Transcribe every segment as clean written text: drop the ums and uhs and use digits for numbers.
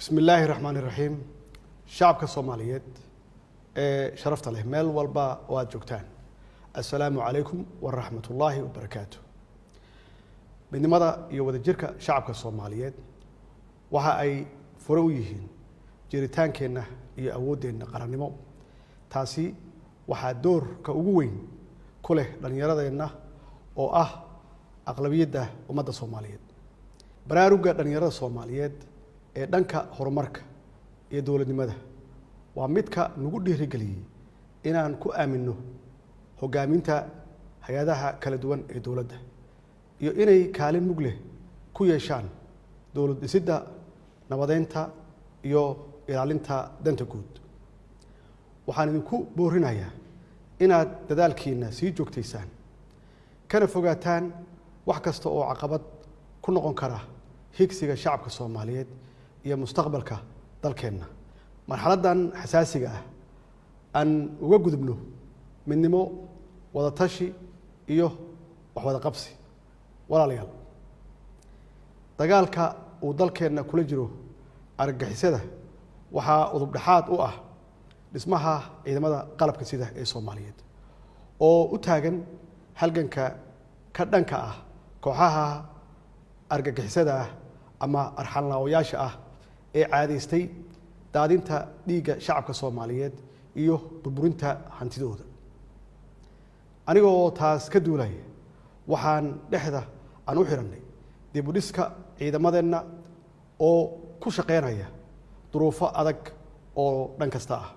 Bismi illaahi raxmaani raxiim. Shacabka Soomaaliyeed ee sharafta leh, meel walba oo aada joogtaan, assalaamu calaykum waraxmat ullaahi wabarakaatu. Midnimada iyo wadajirka shacabka Soomaaliyeed waxa ay fure u yihiin jiritaankeenna iyo awooddeenna qarannimo. Taasi waxaa doorka ugu weyn ku leh dhallinyaradeenna oo ah aqlabiyadda ummadda Soomaaliyeed. Baraarugga dhallinyarada Soomaaliyeed ee dhanka horumarka iyo dowladnimada waa midka nagu dhiirigeliyey inaan ku aaminno hoggaaminta hay-adaha kala duwan ee dowladda iyo inay kaalin mug leh ku yeeshaan dowlad dhisidda, nabadeynta iyo ilaalinta danta guud. Waxaan idinku boorinayaa inaad dadaalkiina sii joogtaysaan, kana fogaataan wax kasta oo caqabad ku noqon kara higsiga shacabka Soomaaliyeed iyo mustaqbalka dalkeenna. Marxaladdan xasaasiga ah aan uga gudubno midnimo, wadatashi iyo waxwada qabsi. Walaalayaal, dagaalka uu dalkeenna kula jiro argagixisada waxaa udub dhexaad u ah dhismaha ciidamada qalabka sida ee Soomaaliyeed oo u taagan halganka ka dhanka ah kooxaha argagixisada ah ama arxanlaawayaasha ah ee caadaystay daadinta dhiigga shacabka Soomaaliyeed iyo burburinta hantidooda. Anigoo taas ka duulaya, waxaan dhexda aan u xidhannay dib u dhiska ciidamadeenna oo ku shaqeynaya duruufo adag oo dhan kasta ah.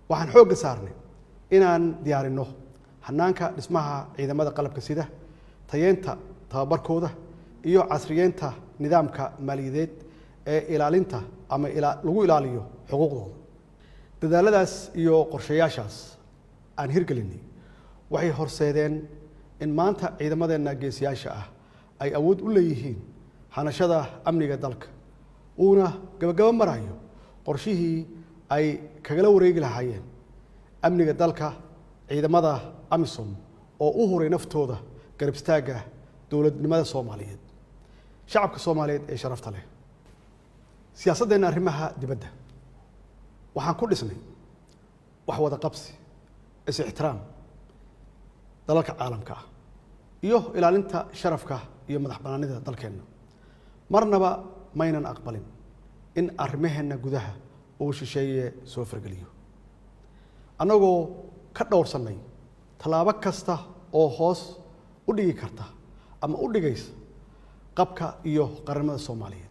Waxaan xoogga saarnay inaan diyaarinno hanaanka dhismaha ciidamada qalabka sida, tayeenta tababarkooda iyo casriyeynta nidaamka maaliyadeed ee ilaalinta ama lagu ilaaliyo xuquuqdooda. Dadaaladaas iyo qorshayaashaas aan hirgelinay waxay horseedeen in maanta ciidamadeenna geesiyaasha ah ay awood u leeyihiin hanashada amniga dalka, uuna gabagabo marayo qorshihii ay kagala wareegi lahaayeen amniga dalka ciidamada AMISOM oo u huray naftooda garab istaagga dowladnimada Soomaaliyeed. Shacabka Soomaaliyeed ee sharafta leh, siyaasaddeenna arrimaha dibadda waxaan ku dhisnay wax wada qabsi, is-ixtiraam dalalka caalamka ah iyo ilaalinta sharafka iyo madax bannaanida dalkeenna. Marnaba maynan aqbalin in arrimaheenna gudaha uu shisheeye soo fargeliyo, annagoo ka dhowrsannay tallaabo kasta oo hoos u dhigi karta ama u dhigaysa qabka iyo qarannimada Soomaaliyeed.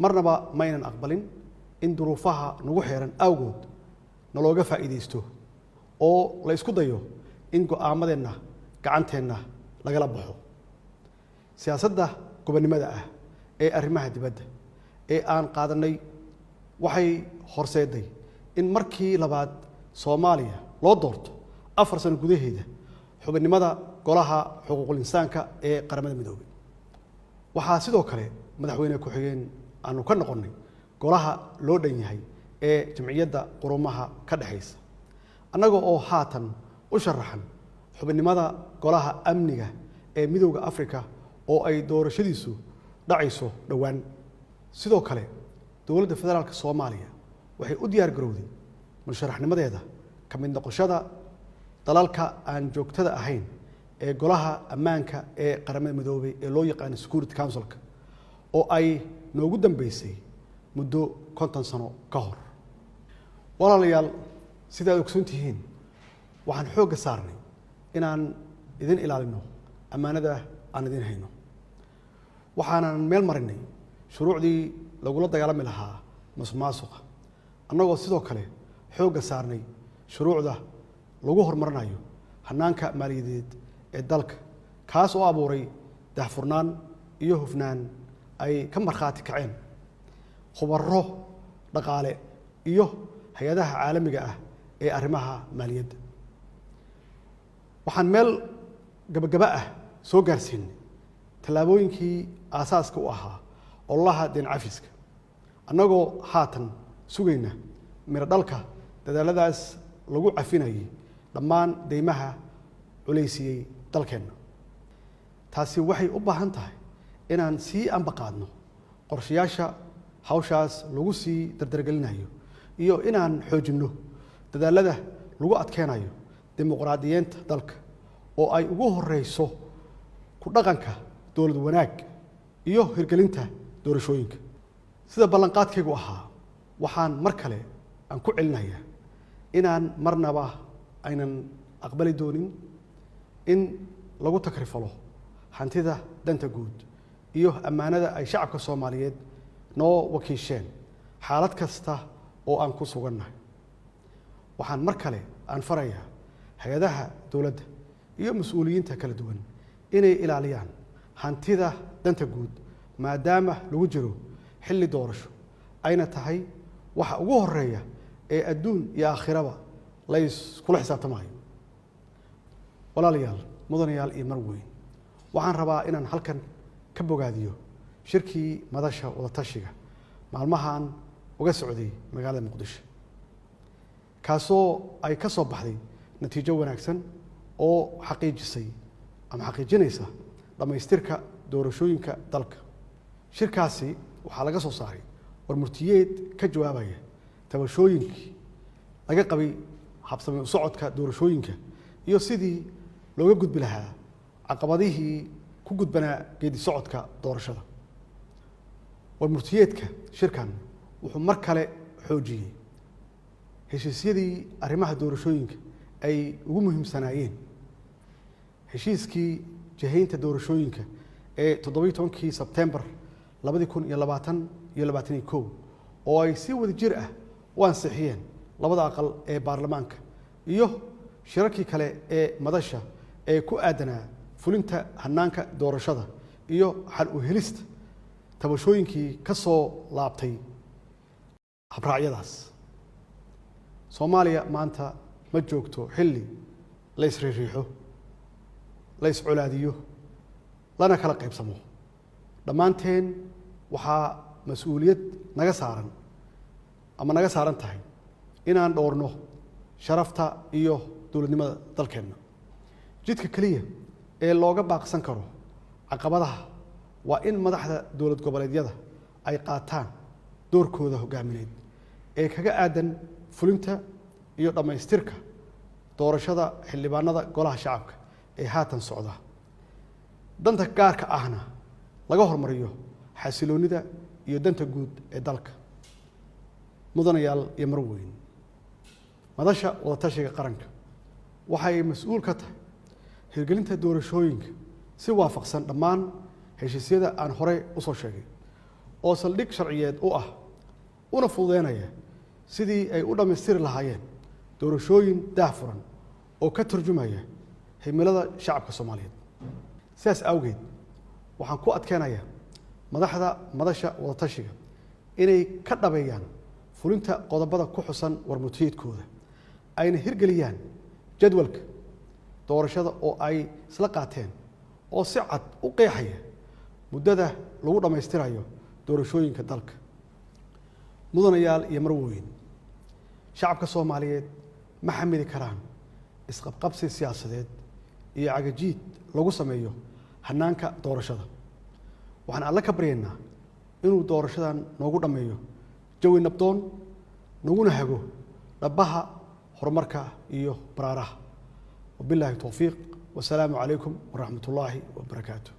Marnaba maynan aqbalin in duruufaha nagu xeeran awgood nalooga faa'iidaysto oo la isku dayo in go'aamadeenna gacanteenna lagala baxo. Siyaasadda gobonnimada ah ee arrimaha dibadda ee aan qaadanay waxay horseeday in markii labaad Soomaaliya loo doorto 4 sano gudaheeda xubinnimada Golaha Xuquuqul Insaanka ee Qaramada Midoobay. Waxaa sidoo kale madaxweyne ku-xigeen aanu ka noqonnay golaha loo dhan yahay ee Jamciyadda Qurumaha ka dhexaysa, annaga oo haatan u sharaxan xubinnimada Golaha Amniga ee Midowda Africa oo ay doorashadiisu dhacayso dhowaan. Sidoo kale, Dowladda Federaalka Soomaaliya waxay u diyaar garowday musharaxnimadeeda ka mid noqoshada dalalka aan joogtada ahayn ee Golaha Ammaanka ee Qaramada Midoobay ee loo yaqaano Security Councilka, oo ay noogu dambeysay muddo 50 sano ka hor. Walaalayaal, sidaad ogsoon tihiin, waxaan xoogga saarnay inaan idin ilaalino ammaanada aan idin hayno. Waxaanan meel marinay shuruucdii lagula dagaalami lahaa musuqmaasuqa, annagoo sidoo kale xoogga saarnay shuruucda lagu horumarinayo hanaanka maaliyadeed ee dalka, kaas oo abuuray daahfurnaan iyo hufnaan ay ka markhaati kaceen khubaro dhaqaale iyo hay-adaha caalamiga ah ee arrimaha maaliyadda. Waxaan meel gabagaba ah soo gaarsiinay tallaabooyinkii aasaaska u ahaa ololaha deyn cafiska, annagoo haatan sugayna miro dhalka dadaaladaas lagu cafinayay dhammaan deymaha culaysiiyey dalkeenna. Taasi waxay u baahan tahay inaan sii ambaqaadno qorshayaasha Hawshaas lagu sii dardargelinayo iyo inaan xoojinno dadaalada lagu adkeynayo dimuqraadiyeenta dalka, oo ay ugu horeyso ku dhaqanka dowlad wanaag iyo hirgelinta doorashooyinka. Sida ballanqaadkaygu ahaa, waxaan mar kale aan ku celinayaa inaan marnaba aynan aqbali doonin in lagu takrifalo hantida danta guud iyo ammaanada ay shacabka Soomaaliyeed noo wakiisheen xaalad kasta oo aan ku sugannahay. Waxaan mar kale aan farayaa hay-adaha dowladda iyo mas-uuliyiinta kala duwan inay ilaaliyaan hantida danta guud, maadaama lagu jiro xilli doorasho, ayna tahay waxa ugu horeeya ee adduun iyo aakhiraba la yskula xisaabtamayo. Walaalayaal, mudanayaal iyo marweyn, waxaan rabaa inaan halkan ka bogaadiyo shirkii madasha wadatashiga maalmahan uga socday magaalada Muqdisho, kaasoo ay ka soo baxday natiijo wanaagsan oo xaqiijisay ama xaqiijinaysa dhammaystirka doorashooyinka dalka. Shirkaasi waxaa laga soo saaray warmurtiyeed ka jawaabaya tabashooyinkii laga qabay habsami u socodka doorashooyinka iyo sidii looga gudbi lahaa caqabadihii ku gudbanaa geedi socodka doorashada. Warmurtiyeedka shirkan wuxuu mar kale xoojiyey heshiisyadii arrimaha doorashooyinka ay ugu muhiimsanaayeen heshiiskii jihaynta doorashooyinka ee 17-kii Sebtembar 2020 iyo 21, oo ay si wada jir ah u ansixiyeen labada aqal ee baarlamaanka, iyo shirarkii kale ee madasha ee ku aadanaa fulinta hanaanka doorashada iyo xal u helista tabashooyinkii ka soo laabtay habraacyadaas. Soomaaliya maanta ma joogto xilli la isriiriixo, la iscolaadiyo, lana kala qaybsamo. Dhammaanteen waxaa mas-uuliyad naga saaran ama naga saaran tahay inaan dhowrno sharafta iyo dowladnimada dalkeenna. Jidka keliya ee looga baaqsan karo caqabadaha waa in madaxda dowlad goboleedyada ay qaataan doorkooda hoggaamineed ee kaga aadan fulinta iyo dhammaystirka doorashada xildhibaanada golaha shacabka ee haatan socda, danta gaarka ahna laga hormariyo xasiloonnida iyo danta guud ee dalka. Mudanayaal iyo marweyn, madasha wadatashiga qaranka waxay mas-uul ka tahay hirgelinta doorashooyinka si waafaqsan dhammaan heshiisyada aan horey usoo sheegay, oo saldhig sharciyeed u ah una fududeynaya sidii ay u dhammaystiri lahaayeen doorashooyin daah furan oo ka turjumaya himilada shacabka Soomaaliyeed. Sidaas awgeed, waxaan ku adkeenayaa madaxda madasha wadatashiga inay ka dhabeeyaan fulinta qodobada ku xusan warmutiyeedkooda, ayna hirgeliyaan jadwalka doorashada oo ay isla qaateen, oo si cad u qeexaya muddada lagu dhammaystirayo doorashooyinka dalka. Mudanayaal iyo marweyn, shacabka Soomaaliyeed ma xamili karaan isqabqabsi siyaasadeed iyo cagajiid lagu sameeyo hanaanka doorashada. Waxaan Alle ka baryaynaa inuu doorashadan noogu dhammeeyo jawi nabdoon, naguna hago dhabbaha horumarka iyo baraaraha. Wabilaahi towfiiq, wasalaamu calaykum waraxmat ullaahi wabarakaatu.